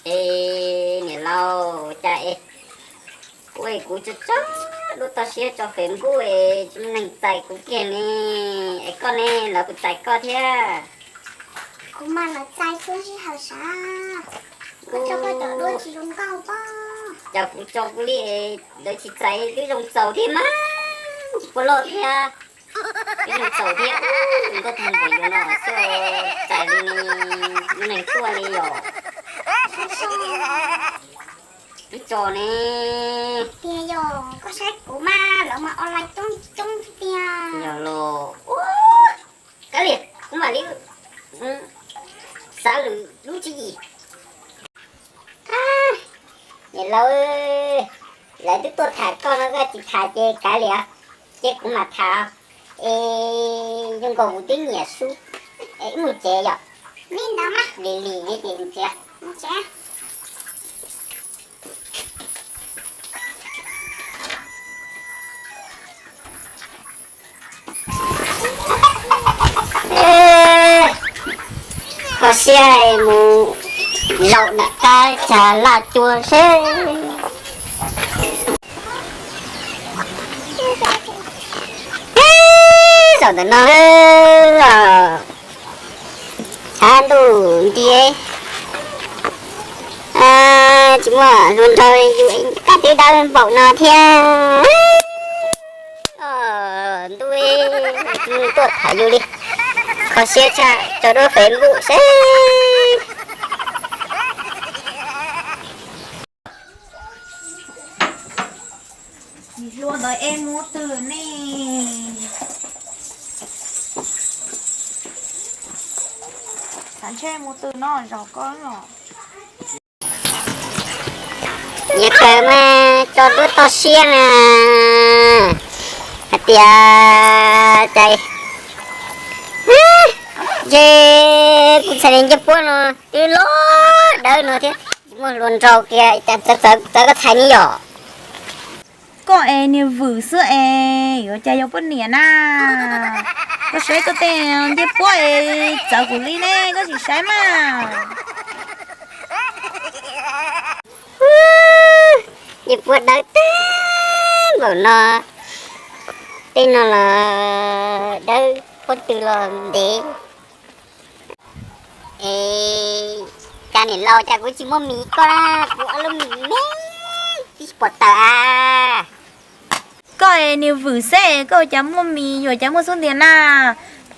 Es niam laus, cas es kuv es kuv tso tso lub toj siab tso Facebook es tsis muaj neeg txais kuv kiag ne, es koj ne, lawv puas txais koj thiab? Kuv mas lawv txais xwb sij hawm sav, kuv tso poj cov duab tsis zoo nkauj pob. Cas kuv tso kuv li lawv tsis txais twb zoo txaus thiab mas, tsis puas loj thiab. Twb zoo txaus thiab, nkauj tag npaum yuav no xwb txais li muaj neeg tuaj li yom. Twb tso ne. Tiag yog koj saib kuv mas lawv mas online coob coob tiag. Yog los, kav liam kuv mam li xav lwm lub tswv yim. Niam laus, lawv twb tuaj tham koj no koj tsis tham ces kav liam, ces kuv mam tham. Es zoo nkaus kuv twb nyiam Sub, es wb mus tsev yom. Li ntawd mas. Lim lim li ces mus tsev. Kho siab mus zaum nram qab tsag laj cua seb. Zaum ntawm no, tshav ntuj nti, tsis muaj hluas nraug yus, koj twb dawb npaum no thiab. Ntuj, tuaj tham yus li. Kho siab tshaj tso duab Facebook seb. Hluas ntawd es mus twg ne? Xav ntshe mus twg no zaum koj los. Nyias kawg mas tso duab toj siab na, hais tias cais, ntshe kuv txhais niag ncej puab no twb los dawb no thiab, tsis muaj hluas nraug kiag cas txawv txawv koj txhais ni yom. Koj es niag vwm xwb es yuav cas yog poj niam na? Koj saib koj tej ncej puab es txawv kuv li ne, koj tsis saib mas. Ncej puab dawb tag npaum no, tej no los dawb pob tw los ntev. Es cas niam laus cas kuv tsis muaj mis koj na, kuv ob lub mis me tib si pom tawm a. Koj es niag vwm xwb koj cas muaj mis, yus cas muaj xub ntiag na.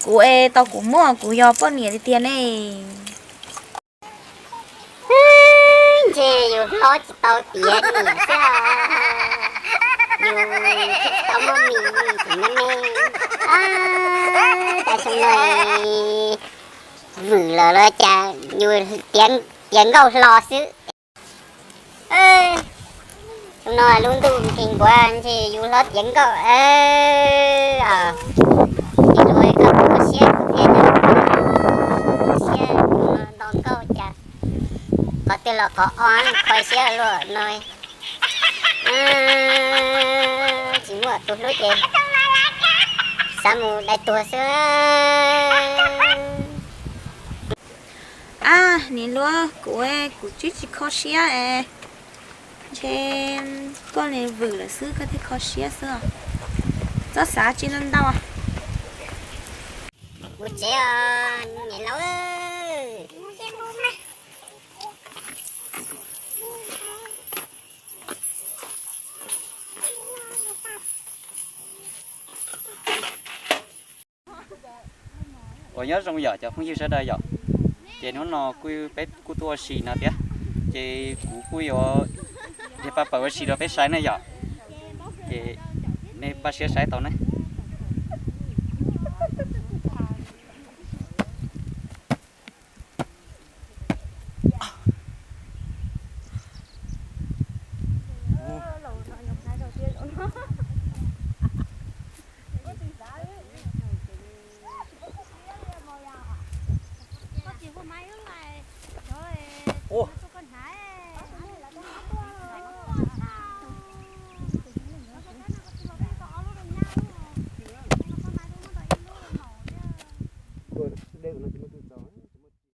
Kuv es tau kuv muaj, kuv yog poj niam tiag tiag ne. Ntshe yus hlob tsis tau tiav niam xwb, yus thiaj tsis tau muaj mis tseem me me. Cas xyoo no vwm lawm los cas yus tiav nkauj hlo xwb. Xyoo no lub ntuj nkeeg nkuav ntshe yus hlob tiav nkauj. Ces luag koj kho siab thiab, kho siab nto nkauj cas qhov twg los qhov ob kho siab luaj no. Tsis muaj tus hlub ces xav mus dai tuag xwb. Ab, niam laus, kuv, kuv twb tsis kho siab es, ntshe koj niag vwm lawm xwb koj thiaj kho siab xwb os. Txhob xav tsis ntau ntau. Mus tsev os niam laus. Uas nyob zoo yom cov phooj ywg sawv daws yom, ces hnub no kuj peb kuj tuaj ua si no thiab, ces kuv kuj yuav dhia paj pawg ua si rau peb saib na yom, ces nej npaj siab saib tau ne. Ua,